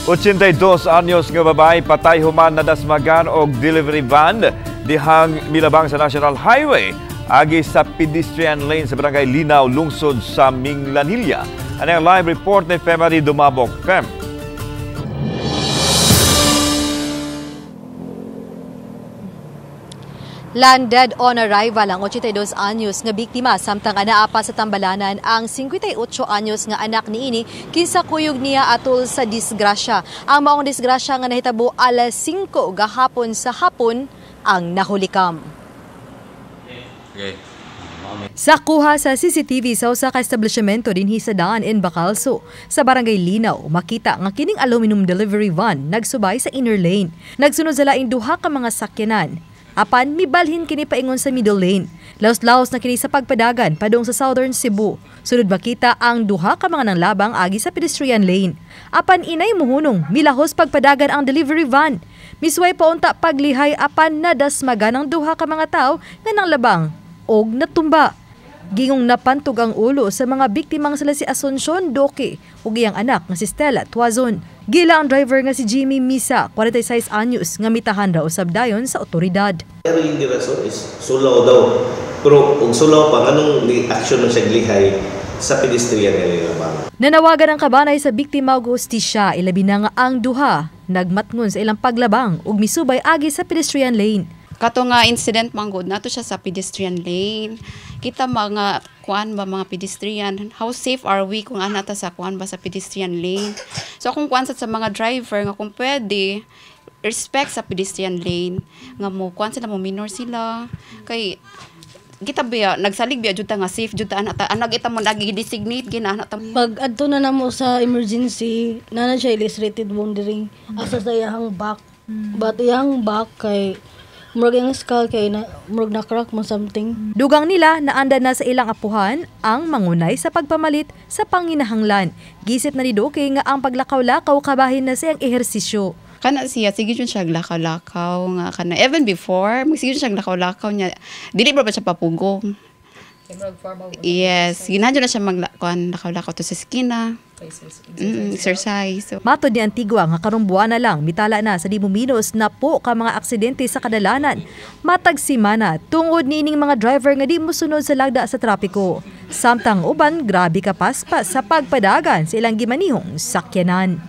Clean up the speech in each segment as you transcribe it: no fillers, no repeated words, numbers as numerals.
82 anyos nga babae patay human nadasmagan og delivery van dihang milabang sa National Highway agi sa pedestrian lane sa Barangay Linaw, lungsod sa Minglanilla. Ano ang live report ni Femary Dumabok? Fem. Landed on arrival ang 82 anyos nga biktima samtang anaa pa sa tambalanan ang 58 anyos nga anak niini kinsa kuyog niya atol sa disgrasya. Ang maong disgrasya nga nahitabo alas 5 gahapon sa hapon ang nahulikam. Okay. Sa kuha sa CCTV sa usa ka establishmento dinhi sa daan in Bacalso sa Barangay Linaw, makita nga kining aluminum delivery van nagsubay sa inner lane. Nagsunod sa laing duha ka mga sakyanan. Apan mibalhin kini paingon sa middle lane. Laos-laos na kini sa pagpadagan padung sa Southern Cebu. Sunod makita ang duha ka mga nanglabang agi sa pedestrian lane. Apan inay muhunong, milahos pagpadagan ang delivery van. Misway paunta paglihay apan nadasmagan ang duha ka mga tawo nga nanglabang og natumba. Gingong napantog ang ulo sa mga biktimang sila si Asuncion Doque ug iyang anak nga si Stella Tuazon. Gila ang driver nga si Jimmy Misa, 46 anyos, nga mitahan raw usab dayon sa otoridad. Pero yung rason is sulaw daw. Pero kung sulaw pa, anong action mo siya glihay sa pedestrian nila ba? Nanawagan ang kabanay sa biktima og hustisya, ilabi na nga ang duha nagmatngon sa ilang paglabang ug misubay agi sa pedestrian lane. Kato nga incident manggod nato siya sa pedestrian lane. Kita mga kuan ba mga pedestrian, how safe are we kung ana ta sa kuan ba sa pedestrian lane? So kung kuan sa mga driver nga kung pwede respect sa pedestrian lane nga mo kuan sila, mo minor sila kay kita biya nagsalig biya jud ta nga safe jud ta ana ta anag ita mo nagi-designate gina ana ta. Pag adto na namo sa emergency, nana siya illustrated wounding asa sa iyang back. But iyang back kay murag ang skull kay na murag na crack mo something. Dugang nila naanda na sa ilang apuhan ang mangunay sa pagpamalit sa panginahanglan. Gisip na ni Duque nga ang paglakaw-lakaw kabahin na siyang ehersisyo. Kana siya sige jud siya lakaw-lakaw nga kana even before sige jud siya lakaw-lakaw niya dili ba siya papugong. Yes, ginadyo na siya maglakuan lakaw-lakaw to sa skina. Exercise. So, matod ni Antigua nga karong buwan na lang mitala na sa di muminos na po ka mga aksidente sa kadalanan. Matag simana tungod niining mga driver nga di mosunod sa lagda sa trapiko. Samtang uban grabe ka paspas sa pagpadagan sa ilang gimanihong sakyanan.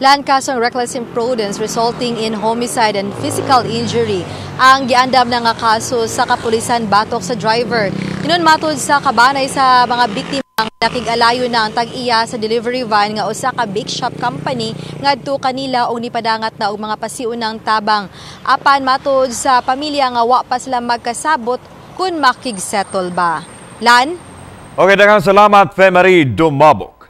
Lan kasong reckless imprudence resulting in homicide and physical injury ang giandam na nga kaso sa kapulisan batok sa driver. Inon matod sa kabanay sa mga biktima nakig-alayo na ang tag-iya sa delivery van nga usa ka bake shop company ngadto kanila og nipadangat na og mga pasiunang tabang. Apan matod sa pamilya nga wa pa sila magkasabot kung makig-settle ba. Lan? Okay, daghang salamat, Femary Dumabok.